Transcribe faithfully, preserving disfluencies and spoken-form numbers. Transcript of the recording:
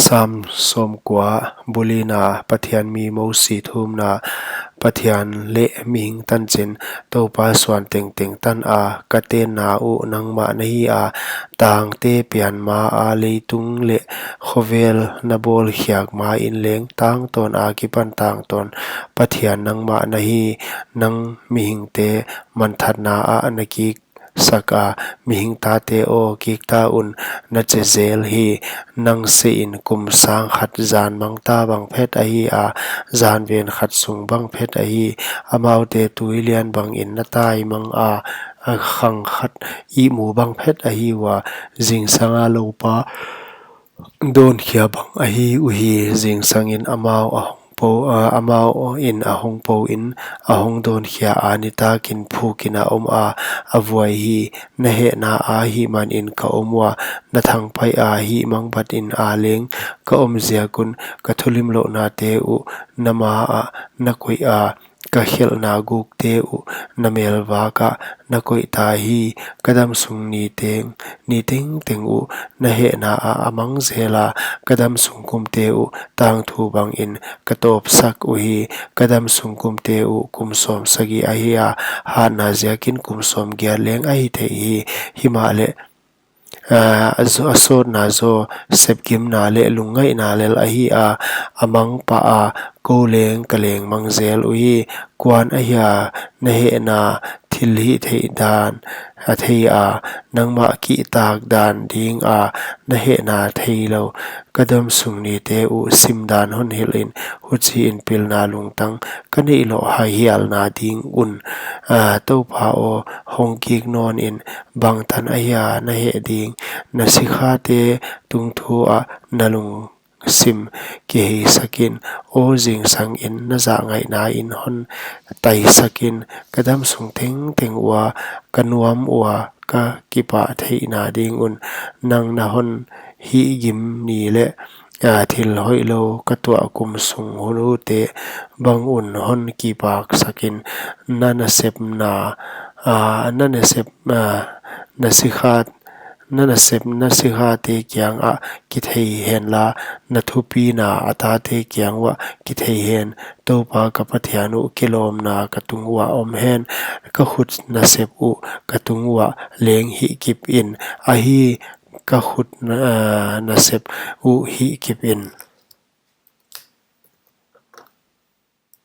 Sam sawmkua, bulina. Pathian mi Mosi thumna. Pathian leh mihing tanchin. Toupa suan tengteng tana, ka tenna uh nangmah na hi a, tangte pian ma a leitung leh khovel na bawlkhiak ma in leng tangtawn akipan tangtawn Pathian nangmah na hi. Nang mihingte manthatna ah na kik sak a, mihing tate aw, kikta un, na che zel hi. Nang seh in kum sang khat zan mang ta bang phet ahi a, zan ven khat sung bang phet ahi. Amaute tui lian bangin na tai mang a, a khang khat ihmu bang phet ahi ua, zingsang a loupa dawnkhia bang ahi uhi. Zingsang in amau a hong po, a, amau in a hong po in, a hong dawnkhia a, nitakin phukin a om a, a vuai hi. Na hehna a hihman in ka om ua, na thangpaih a hihmangbat in a leng ka om ziak un, ka thulimlouhnate uh na ma ah na koih a, ka khelhna gukte uh na melvak ah na koih ta hi. Ka damsung ni teng, ni tengteng uh na hehna ah a mang zel a, ka damsung kumte uh tangthu bangin ka tawpsak uhi. Ka damsung kumte uh kum sawmsagih ahi a, hatna ziakin kum sawmgiat leng ahi thei hi. Himahleh, a, a zaw, a sawtna zaw, sepgimna leh lungngaihna lel ahi a, a mang pah a, kou leng ka leng mang zel uhi. Kuan ahia na hehna thilhihtheih dan a thei a, nangmah kihtak dan ding a na hehna theilou? Ka damsung nite uh simdan hon hilh in, huchiin pilna lungtang ka neih louh hialna ding un. A, Toupa aw, hong kik nawn in, bangtan ahia na heh ding? Na sikhate tungthu ah na lungsim kiheisak in, aw, zingsang in na zahngaihna in hon taisak in. Ka damsung tengteng ua, ka nuam ua ka kipah theihna ding un, nang na hon hihgim ni leh, a, thil hoihlou ka tuah kum sung hun ute bang un hon kipaksak in. Na nasepna, a, na nasep, a, na sikhat, na nasep, na sikhate kiang ah kithei henla, na thupina a tate kiang uah kithei hen. Toupa ka Pathian uh, kilawmna ka tung uah om hen. Ka khut nasep uh ka tung uah leng hihkip in. Ahi, ka khut na, a, nasep uh hihkip in.